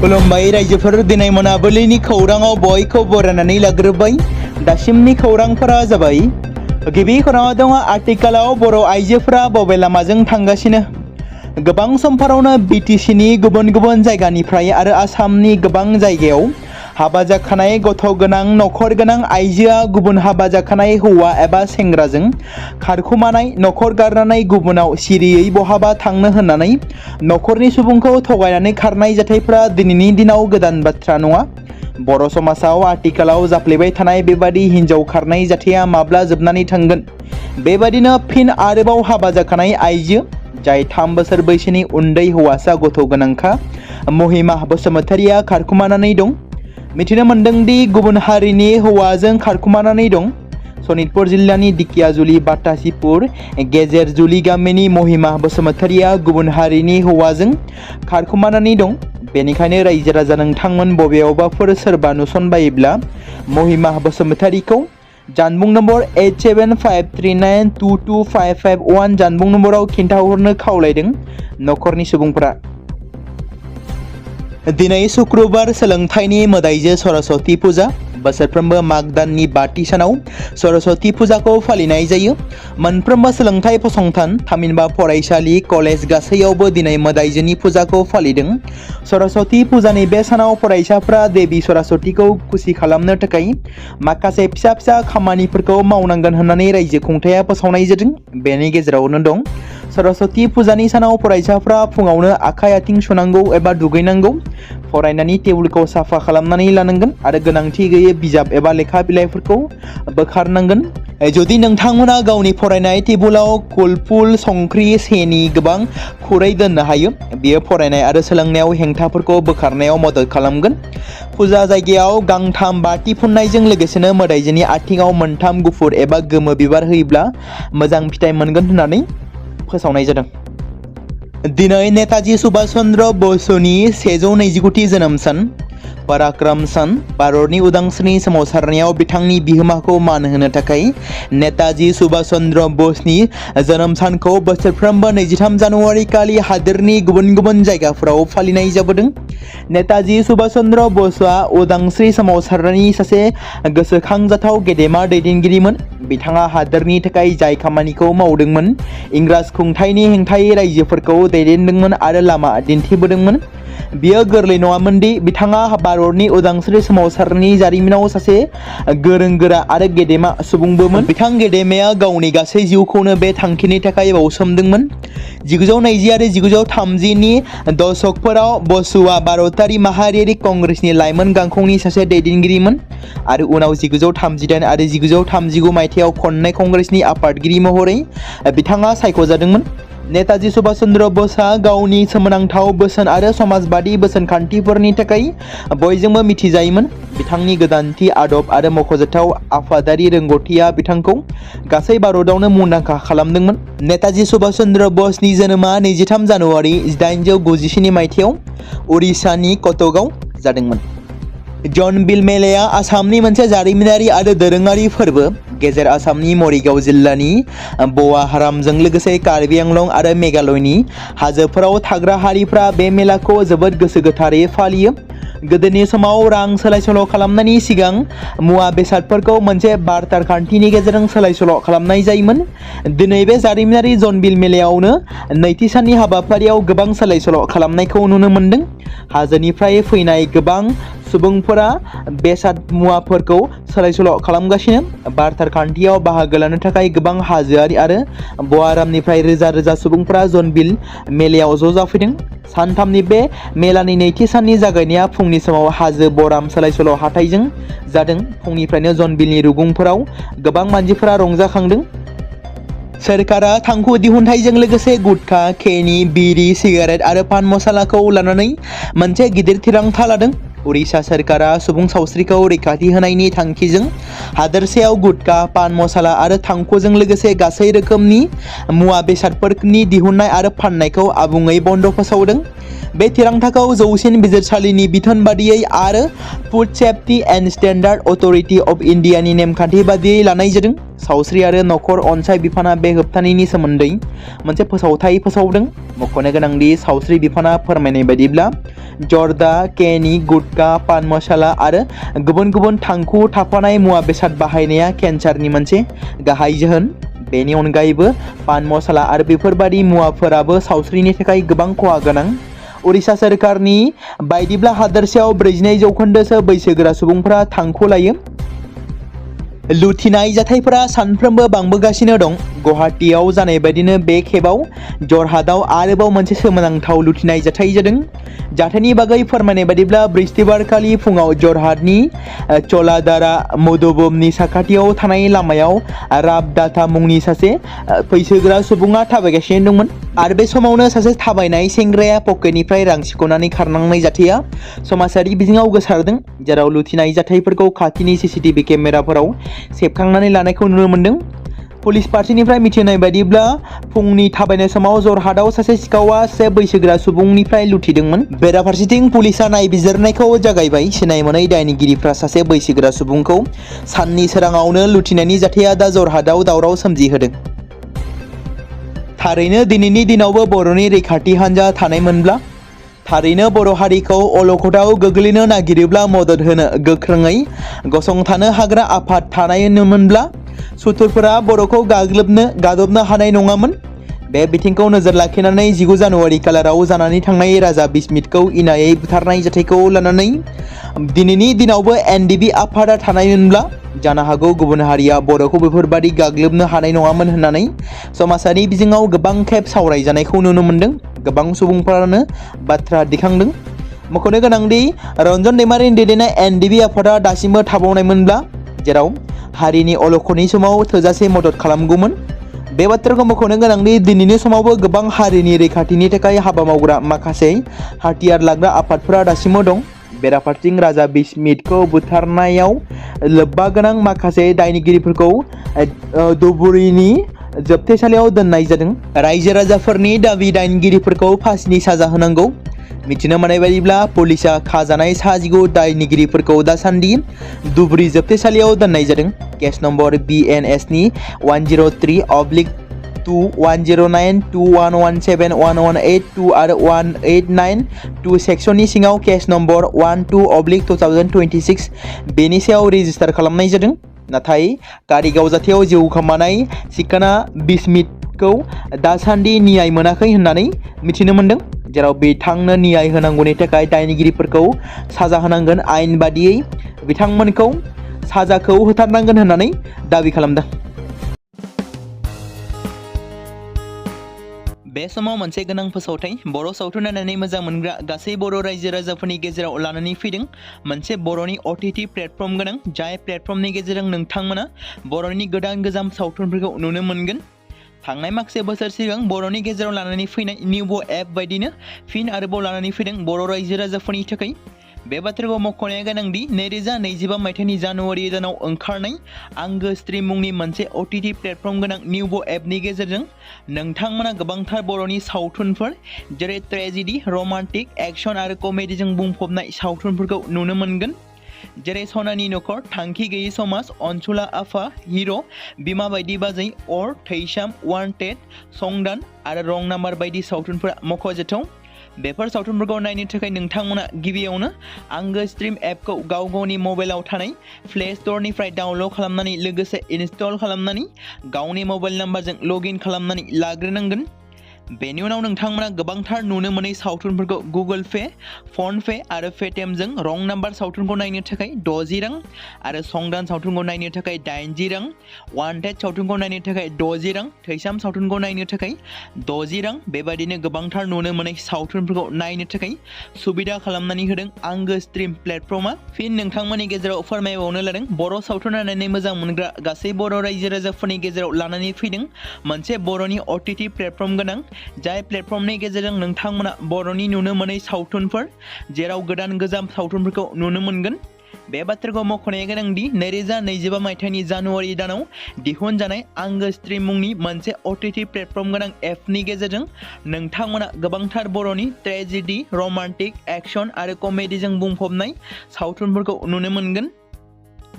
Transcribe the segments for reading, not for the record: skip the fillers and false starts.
खुलुमबाय रायजोफोर दिनै मोनाबिलिनि खौराङाव बयखौ बरायनानै लाग्रोबाय। दासिमनि खौरांफोरा जाबाय। गिबि खौराङाव दङ आथिखालाव बर' आइजोफोरा बबे लामाजों थांगासिनो। गोबां समफोरावनो बिटिसिनि गुबुन गुबुन जायगानिफ्राय आरो आसामनि गोबां जायगायाव हाबा जाखानाय गथ' गोनां नखर गोनां आइजोआ गुबुन हाबा जाखानाय हौवा एबा सेंग्राजों खारखुमानाय, नखर गारनानै गुबुनाव सिरियै बहाबा थांनो होननानै नखरनि सुबुंखौ थगायनानै खारनाय जाथायफोरा दिनैनि दिनाव गोदान बाथ्रा नङा। बर' समाजाव आथिखालाव जाफ्लेबाय थानाय बेबादि हिन्जाव खारनाय जाथाया माब्ला जोबनानै थांगोन? बेबादिनो फिन आरोबाव हाबा जाखानाय आइजो जाय 3 बोसोर बैसोनि उन्दै हौवासा गथ' गोनांखा महिमा बसुमतारिया खारखुमानानै दं। मिथिनो मोन्दोंदि गुबुन हारिनि हौवाजों खारखुमानानै दं। सनितपुर जिल्लानि दिकियाजुलि बातासिपुर गेजेरजुलि गामिनि महिमा बसुमतारिया गुबुन हारिनि हौवाजों खारखुमानानै दं। बेनिखायनो रायजो राजा नोंथांमोन बबेयावबाफोर सोरबा नुसनबायोब्ला महिमा बसुमतारिखौ जानबुं नम्बर 8753922551 जानबुं नम्बराव खिन्थाहरनो खावलायदों नखरनि सुबुंफोरा। दिनै शुक्रबार सोलोंथाइनि मोदाइजो सरस्वती फुजा। बोसोरफ्रोमबो माग दाननि 5थि सानाव सरस्वती फुजाखौ फालिनाय जायो। मोनफ्रोमबो सोलोंथाइ फसंथान, थामहिनबा फरायसालि, कलेज गासैयावबो दिनै मोदाइजोनि फुजाखौ फालिदों। सरस्वती फुजानि बे सानाव फरायसाफ्रा देबि सरस्वतीखौ खुसि खालामनो थाखाय माखासे फिसा फिसा खामानिफोरखौ मावनांगोन होननानै रायजो खुंथाया फोसावनाय जादों। बेनि गेजेरावनो दं सरस्वती फुजानि सानाव फरायसाफ्रा फुङावनो आखाइ आथिं सुनांगौ एबा दुगैनांगौ, फरायनायनि टेबुलखौ साफा खालामनानै लानांगोन आरो गोनांथि गैयै बिजाब एबा लेखा बिलाइफोरखौ बोखारनांगोन। जुदि नोंथांमोना गावनि फरायनाय टेबुलाव कुलफुल, संख्रि, सेनि गोबां खुरै दोननो हायो, बेयो फरायनाय आरो सोलोंनायाव हेंथाफोरखौ बोखारनायाव मदद खालामगोन। फुजा जायगायाव गांथाम बाथि फुननायजों लोगोसेनो मोदाइजोनि आथिङाव मोनथाम गुफुर एबा गोमो बिबार होयोब्ला मोजां फिथाइ मोनगोन होननानै फोसावनाय जादों। दिनै नेताजी सुभाष चन्द्र बसुनि 129थि जोनोम सान, पराक्रम सान। भारतनि उदांस्रिनि सोमावसारनायाव बिथांनि बिहोमाखौ मान होनो थाखाय नेताजी सुभाष चन्द्र बसनि जोनोम सानखौ बोसोरफ्रोमबो 23 जानुवारि खालि हादोरनि गुबुन गुबुन जायगाफोराव फालिनाय जाबोदों। नेताजी सुभाष चन्द्र बसुआ उदांस्रि सोमावसारनायनि सासे गोसोखांजाथाव गेदेमा दैदेनगिरिमोन। बिथाङा हादोरनि थाखाय जाय खामानिखौ मावदोंमोन, इंराज खुंथायनि हेंथायै रायजोफोरखौ दैदेनदोंमोन आरो लामा दिन्थिबोदोंमोन, बियो गोरलै नङामोनदि बिथाङा भारतनि उदांस्रि सोमावसारनायनि जारिमिनाव सासे गोरों गोरा आरो गेदेमा सुबुंबोमोन। बिथां गेदेमाया गावनि गासै जिउखौनो बे थांखिनि थाखाय बाउसोमदोंमोन। 1920 आरो 1930 नि दशकफोराव बसुआ भारतारि माहारियारि कंग्रेसनि लाइमोन गांखंनि सासे दैदेनगिरिमोन आरो उनाव 1938 आरो 1939 मायथाइयाव खननै कंग्रेसनि आफादगिरि महरै बिथाङा सायख'जादोंमोन। नेताजी सुभाष चन्द्र बसआ गावनि सोमोनांथाव बोसोन आरो समाजबादि बोसोनखान्थिफोरनि थाखाय बयजोंबो मिथिजायोमोन। बिथांनि गोदानथि आदब आरो मख'जाथाव आफादारि रोंग'थिया बिथांखौ गासै भारतआवनो मुंदांखा खालामदोंमोन। नेताजी सुभाष चन्द्र बसनि जोनोमा 23 जानुवारि 1897 मायथाइयाव उरिष्यानि कटकआव जादोंमोन। जर्नबिल मेलाया आसामनि मोनसे जारिमिनारि आरो दोरोङारि फोरबो। गेजेर आसामनि मरिगाव जिल्लानि बवाहारामजों लोगोसे कार्बि आंलं आरो मेघालयनि हाजोफोराव थाग्रा हारिफ्रा बे मेलाखौ जोबोद गोसो गोथारै फालियो। गोदोनि समाव रां सोलाय-सोल' खालामनायनि सिगां मुवा बेसादफोरखौ मोनसे बार्टार खान्थिनि गेजेरजों सोलाय-सोल' खालामनाय जायोमोन। दिनै बे जारिमिनारि जर्नबिल मेलायावनो नैथि साननि हाबाफारियाव गोबां सोलाय-सोल' खालामनायखौ नुनो मोन्दों। हाजोनिफ्राय फैनाय गोबां सुबुंफोरा बेसाद मुवाफोरखौ सोलाय-सोल' खालामगासिनो। बार्टार खान्थियाव बाहागो लानो थाखाय गोबां हाजोआरि आरो बवाहारामनिफ्राय रोजा रोजा सुबुंफोरा जर्नबिल मेलायाव ज' जाफैदों। सानथामनि बे मेलानि नैथि साननि जागायनाया फुंनि समाव हाजो बराम सोलाय-सोल' हाथाइजों जादों। फुंनिफ्रायनो जर्नबिलनि रुगुंफोराव गोबां मानसिफोरा रंजाखांदों। सोरखारा थांखु दिहुनथाइजों लोगोसे गुटखा, खैनी, बिरि, सिगारेट आरो पान मसालाखौ लानानै मोनसे गिदिर थिरांथा लादों। उरिष्या सोरखारा सुबुं सावस्रिखौ रैखाथि होनायनि थांखिजों हादोरसायाव गुटखा, पान मसाला आरो थांखुजों लोगोसे गासै रोखोमनि मुवा बेसादफोरनि दिहुननाय आरो फाननायखौ आबुङै बन्द' फोसावदों। बे थिरांथाखौ जौसिन बिजिरसालिनि बिथोन बादियै आरो food safety and standard authority of इन्डियानि नेमखान्थि बादियै लानाय जादों। सावस्रि आरो नखर अनसाय बिफाना बे होबथानायनि सोमोन्दै मोनसे फोसावथाय फोसावदों। मख'नो गोनांदि सावस्रि बिफाना फोरमायनाय बायदिब्ला जर्दा, केनि, गुटखा, पान मसाला आरो गुबुन गुबुन थांखु थाफानाय मुवा बेसाद बाहायनाया केन्सारनि मोनसे गाहाय जाहोन। बेनि अनगायैबो पान मसाला आरो बेफोरबादि मुवाफोराबो सावस्रिनि थाखाय गोबां खहा गोनां। उरिष्या सोरखारनि बायदिब्ला हादोरसायाव 42% बैसोगोरा सुबुंफोरा थांखु लायो। लुथिनाय जाथायफोरा सानफ्रोमबो बांबोगासिनो दं। गुवाहाटीआव जानाय बायदिनो बे खेबाव जरहाटआव आरोबाव मोनसे सोमोनांथाव लुथिनाय जाथाय जादों। जाथायनि बागै फोरमायनाय बायदिब्ला बृहस्पतिबारखालि फुङाव जरहाटनि चलादारा मधुबननि साखाथियाव थानाय लामायाव राबदाता मुंनि सासे बैसोगोरा सुबुङा थाबायगासिनो दंमोन आरो बे समावनो सासे थाबायनाय सेंग्राया पकेटनिफ्राय रां सिख'नानै खारलांनाय जाथाया समाजारि बिजोङाव गोसारदों, जेराव लुथिनाय जाथायफोरखौ खाथिनि सीसीटीवी केमेराफोराव सेबखांनानै लानायखौ नुनो मोन्दों। पुलिस पार्टीनिफ्राय मिथिनाय बायदिब्ला फुंनि थाबायनाय समाव जरहाटआव सासे सिखावआ सासे बैसोगोरा सुबुंनिफ्राय लुथिदोंमोन। बेराफारसेथिं पुलिसआ नायबिजिरनायखौ जागायबाय। सिनाय मोनै दायनिगिरिफ्रा सासे बैसोगोरा सुबुंखौ साननि सोराङावनो लुथिनायनि जाथाया दा जरहाटआव दावराव सोमजिहोदों। थारैनो दिनैनि दिनावबो बर'नि रैखाथि हान्जा थानायमोनब्ला, थारैनो बर' हारिखौ अलखदाव गोग्लैनो नागिरोब्ला मदद होनो गोख्रोङै गसंथानो हाग्रा आफाद थानायमोनब्ला सुथुरफोरा बर'खौ गादबनो हानाय नङामोन। बे बिथिंखौ नोजोर लाखिनानै 19 जानुवारि खालाराव जानानै थांनाय राजा बिस्मितखौ इनायै बुथारनाय जाथायखौ लानानै दिनैनि दिनावबो एनडिबि आफादा थानायमोनब्ला जानो हागौ गुबुन हारिया बर'खौ बेफोरबादि गाग्लोबनो हानाय नङामोन होननानै समाजारि बिजोङाव गोबां खेब सावरायजानायखौ नुनो मोन्दों। गोबां सुबुंफोरानो बाथ्रा दिखांदों। मख'नो गोनांदि रन्जन दैमारिनि दैदेननाय एनडिबि आफादा दासिमबो थाबावनायमोनब्ला, जेराव हारिनि अलखदनि समाव थोजासे मदद खालामगौमोन। बे बाथ्राखौ मख'नो गोनांदि दिनैनि समावबो गोबां हारिनि रैखाथिनि थाखाय हाबा मावग्रा माखासे हाथियार लाग्रा आफादफोरा दासिमबो दं। बेराफारसेथिं राजा बिस्मितखौ बुथारनायाव लोब्बा गोनां माखासे दायनिगिरिफोरखौ धुबुरीनि जोबथेसालियाव दोननाय जादों। रायजो राजाफोरनि दाबि दायनिगिरिफोरखौ फासिनि साजा होनांगौ। मिथिनो मोननाय बायदिब्ला पुलिसआ खाजानाय 19 दायनिगिरिफोरखौ दासान्दि धुबुरी जोबथेसालियाव दोननाय जादों। केस नम्बर BNSनि 103/2 109 2117 1182 आरो 1892 सेक्सननि सिङाव केस नम्बर 12/2026 बेनि सायाव रेजिस्टार खालामनाय जादों। नाथाय कारिगाव जाथायाव जिउ खोमानाय सिखोना बिस्मितखौ दासान्दि न्याय मोनाखै होननानै मिथिनो मोन्दों, जेराव बिथांनो न्याय होनांगौनि थाखाय दायनिगिरिफोरखौ साजा होनांगोन। आयेन बादियै बिथांमोनखौ साजाखौ होथारनांगोन होननानै दाबि खालामदों। बे समाव मोनसे गोनां फोसावथाय बर' सावथुन नायनानै मोजां मोनग्रा गासै बर' रायजो राजाफोरनि गेजेराव लानानै फैदों मोनसे बर'नि OTT प्लेटफर्म गोनां, जाय प्लेटफर्मनि गेजेरजों नोंथांमोना बर'नि गोदान गोजाम सावथुनफोरखौ नुनो मोनगोन। थांनाय माखासे बोसोर सिगां बर'नि गेजेराव लानानै फैनाय निउबो एप बायदिनो फिन आरोबाव लानानै फैदों बर' रायजो राजाफोरनि थाखाय। बे बाथ्राखौ मख'नाया गोनांदि 2025 मायथाइनि जानुवारि दानाव ओंखारनाय आंगो स्ट्रिम मुंनि मोनसे OTT प्लेटफर्म गोनां निउबो एपनि गेजेरजों नोंथांमोना गोबांथार बर'नि सावथुनफोर जेरै ट्रेजेडि, रमान्टिक, एक्सन आरो कमेडिजों बुंफबनाय सावथुनफोरखौ नुनो मोनगोन। जेरै सनानि नखर, थांखि गैयै समाज, अनसुला आफा, हिर', बिमा बायदि बाजै, अर, थैसाम, वान्टेड, संदान आरो रं नाम्बार बायदि सावथुनफोरा मख'जाथाव। बेफोर सावथुनफोरखौ नायनो थाखाय नोंथांमोना गिबियावनो आंगो स्ट्रिम एपखौ गावनि मबाइलाव थानाय प्ले स्ट'रनिफ्राय डाउनल'ड खालामनानै लोगोसे इनस्टल खालामनानै गावनि मबाइल नाम्बारजों लगइन खालामनानै लाग्रोनांगोन। बेनि उनाव नोंथांमोना गोबांथार नुनो मोनै सावथुनफोरखौ गुगोल पे, फन पे आरो पेटिएमजों रं नाम्बार सावथुनखौ नायनो थाखाय 60 रां आरो संदान सावथुनखौ नायनो थाखाय 80 रां, वान्टेड सावथुनखौ नायनो थाखाय 60 रां, थैसाम सावथुनखौ नायनो थाखाय 60 रां बेबायदिनो गोबांथार नुनो मोनै सावथुनफोरखौ नायनो थाखाय सुबिदा खालामनानै होदों आंगो स्ट्रिम प्लेटफर्मा। फिन नोंथांमोननि गेजेराव फोरमायबावनो लादों बर' सावथुन नायनानै मोजां मोनग्रा गासै बर' रायजो राजाफोरनि गेजेराव लानानै फैदों मोनसे बर'नि OTT प्लेटफर्म गोनां, जाय प्लेटफर्मनि गेजेरजों नोंथांमोना बर'नि नुनो मोनै सावथुनफोर जेराव गोदान गोजाम सावथुनफोरखौ नुनो मोनगोन। बे बाथ्राखौ मख'नाया गोनांदि 2025 मायथाइनि जानुवारि दानाव दिहुनजानाय आंगो स्ट्रिम मुंनि मोनसे OTT प्लेटफर्म गोनां एपनि गेजेरजों नोंथांमोना गोबांथार बर'नि ट्रेजेडि, रमान्टिक, एक्सन आरो कमेडिजों बुंफबनाय सावथुनफोरखौ नुनो मोनगोन।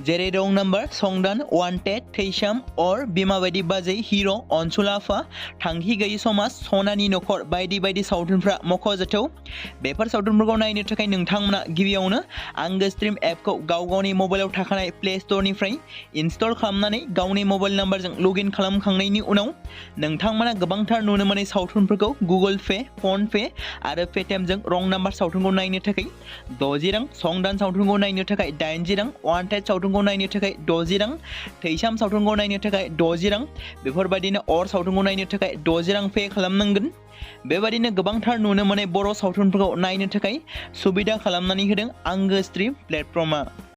जेरै रं नाम्बार संदान वान्टेड थैसाम अर बिमा बायदि बाजै हिर' अनसुलाफा थांखि गैयि समाज सनानि नखर बायदि बायदि सावथुनफ्रा मख'जाथाव। बेफोर सावथुनफोरखौ नायनो थाखाय नोंथांमोना गिबियावनो आंगो स्ट्रिम एपखौ गाव गावनि मबाइलाव थाखानाय प्ले स्ट'रनिफ्राय इनस्टल खालामनानै गावनि मबाइल नाम्बारजों लगइन खालामखांनायनि उनाव नोंथांमोना गोबांथार नुनो मोनै सावथुनफोरखौ गुगोल पे, फन पे आरो पेटिएमजों रं नाम्बार सावथुनखौ नायनो थाखाय 60 रां, संदान सावथुनखौ नायनो थाखाय 80 रां, वान्टेड सावथुनखौ नायनो थाखाय 60 रां, थैसाम सावथुनखौ नायनो थाखाय 60 रां, बेफोरबायदिनो अर सावथुनखौ नायनो थाखाय 60 रां पे खालामनांगोन। बेबायदिनो गोबांथार नुनो मोनै बर' सावथुनफोरखौ नायनो थाखाय सुबिदा खालामनानै होदों आंगो स्ट्रिम प्लेटफर्मआ।